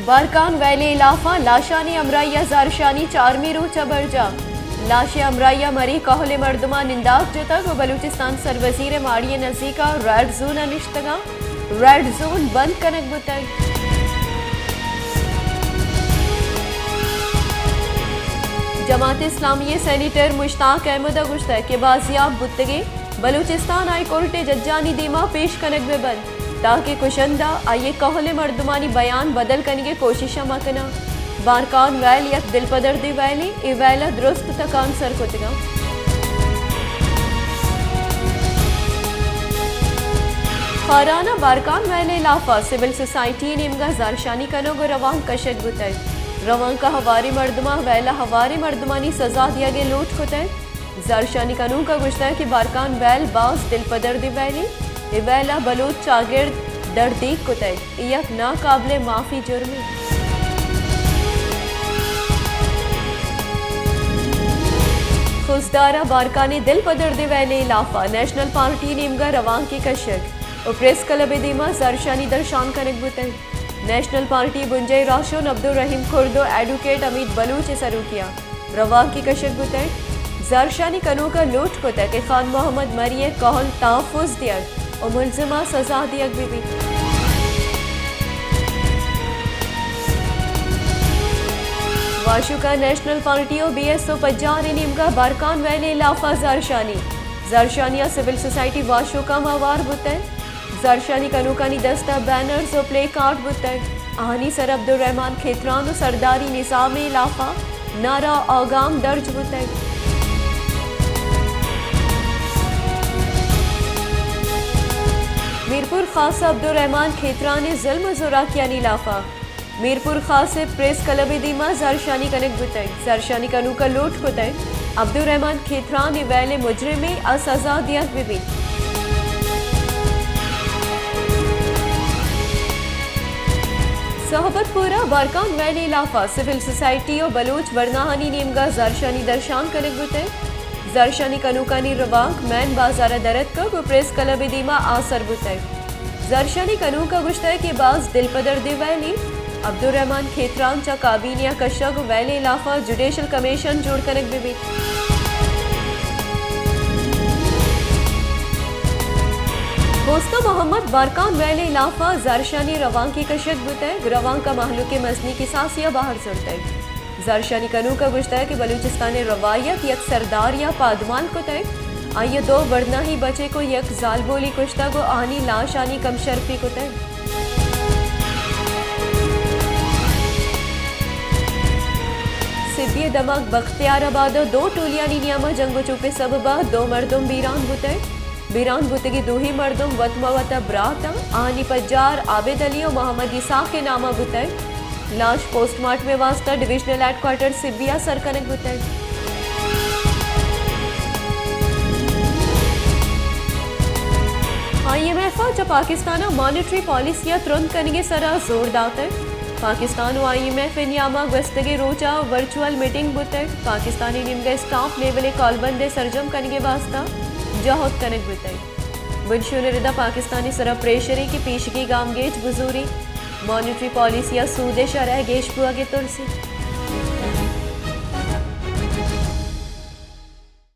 بارکان ویل ءِ ہلاف ءَ لاشانی ہمراہی ءَ زہرشانی چارمی روچ ءَ برجاہ۔ لاش ءِ ہمراہی ءَ مری کہول ءِ مردماں ننداک جتگ ءُ بلوچستان سروزیر ءِ ماڑی ءِ نزیک ءَ ریڈ زون ءَ نشتگاں۔ ریڈ زون بند کنگ بوتگ۔ جماعت اسلامی ءِ سینیٹر مشتاق احمد ءَ گوشتگ کہ بازیاب بوتگیں بلوچستان ہائی کورٹ ءِ ججانی دیما پیش کنگ بہ بنت، تاکہ کشندہ آئی ءِ کہول ءِ مردمانی بیان بدل کنگ ءِ کوشش ءَ مہ کناں۔ بارکان ویل یک دلپدردیں ویلے، اے ویل ءَ درست تکانسر کتگاں۔ خاران ءَ بارکان ویل ءِ ہلاف ءَ سول سوسائٹی ءِ نیمگ ءَ زہرشانی کنگ ءُ روانک کشگ بوتگ۔ روانک ءَ ہواریں مردماں ویل ءَ ہواریں مردمانی سزا دیگ ءِ لوٹ کتگ۔ زہرشانی کنوک ءَ گوشتگ کہ بارکان ویل باز دلپدردیں ویلے، اے ویل ءَ بلوچ چاگرد دردیگ کتگ، اے یک ناقابل معافی جرمے۔ خضدار ءَ بارکان ءِ دلپدردیں ویل ءِ ہلاف ءَ نیشنل پارٹی ءِ نیمگ ءَ روانکے کشگ ءُ پریس کلب ءِ دیما زہرشانی درشان کنگ بوتگ۔ نیشنل پارٹی ءِ بنجاہی راہشون عبدالرحیم کرد ءُ ایڈووکیٹ حمید بلوچ ءِ سروکی ءَ روانکے کشگ بوتگ۔ زہرشانی کنوک ءَ لوٹ کتگ کہ خان محمد مری ءِ کہول تحفظ دیگ ءُ ملزماں سزا دیگ بہ بیت۔ واشوک ءَ نیشنل پارٹی ءُ بی ایس او پجار ءِ نیمگ ءَ بارکان ویل ءِ ہلاف ءَ زہرشانی۔ زہرشانی ءَ سول سوسائٹی واشوک ءَ ہوار بوتگ۔ زہرشانی کنوکانی دست ءَ بینرز ءُ پلے کارڈ بوتگ۔ آہانی سر ءَ عبدالرحمن کھیتران ءُ سرداری نظام ءِ ہلاف ءَ نعرہ آگام درج بوتگ۔ میرپور خاص ءَ عبدالرحمن کھیتران ءِ ظلم ءُ زوراکیانی ہلاف ءَ میرپور خاص ءِ پریس کلب ءِ دیما زہرشانی کنگ بوتگ۔ زہرشانی کنوک ءَ لوٹ کتگ عبدالرحمن کھیتران اے ویل ءِ مجرمے ءُ سزا دیگ بہ بیت۔ صحبت پور ءَ بارکان ویل ءِ ہلاف ءَ سول سوسائٹی ءُ بلوچ ورناہانی نیمگ ءَ زہرشانی درشان کنگ بوتگ۔ زہرشانی کنوکانی روانک مین بازار ءَ در اتکگ ءُ پریس کلب ءِ دیما آسر بوتگ۔ زہرشانی کنوک ءَ گوشتگ کہ باز دلپدردیں ویلے، عبدالرحمن کھیتران چہ کابینہ ءَ کشگ ءُ ویل ءِ ہلاف ءَ جوڈیشل کمیشن جوڑ کنگ بہ بیت۔ کوستہ محمد بارکان ویل ءِ ہلاف ءَ زہرشانی روانکے کشگ بوتگ، روانک ءَ مہلوک ءِ مزنیں کساسے ءَ بہر زرتگ۔ زہرشانی کنوک ءَ گوشتگ کہ بلوچستان ءِ روایت یک سردارے ءَ پادمال کتگ، آئی ءَ دو ورناہی بچک ءُ یک زالبولے کشتگ ءُ آہانی لاشانی کمشرپی کتگ۔ سبی ءِ دمگ بختیار آباد ءَ دو ٹولیانی نیام ءَ جنگ ءُ چوپ ءِ سبب ءَ دو مردم بیران بوتگ۔ بیران بوتگیں دوئیں مردم وت ماں وت ءَ برات اَنت۔ آہانی پجار عابد علی ءُ محمد اسحاق ءِ نام ءَ بوتگ۔ لاش پوسٹ مارٹم ءِ واستہ ڈویژنل ہیڈ کوارٹر سبی ءَ سر کنگ بوتگ۔ آئی ایم ایف ءَ چہ پاکستان ءَ مانیٹری پالیسی ءِ ترند کنگ ءِ سرا زور داتگ۔ پاکستان ءُ آئی ایم ایف ءِ نیام ءَ گوستگیں روچ ءَ ورچوئل میٹنگ بوتگ۔ پاکستان ءِ نیمگ ءَ اسٹاف لیول ءِ کالبند ءِ سرجم کنگ ءِ واستہ جہد کنگ بوتگ۔ بنشون ءِ رد ءَ پاکستان ءِ سرا پریشرے کہ پیشگی گامگیج بزوری، مانیٹری پالیسی ءِ سود ءِ شرح گیش بوگ ءِ ترسی۔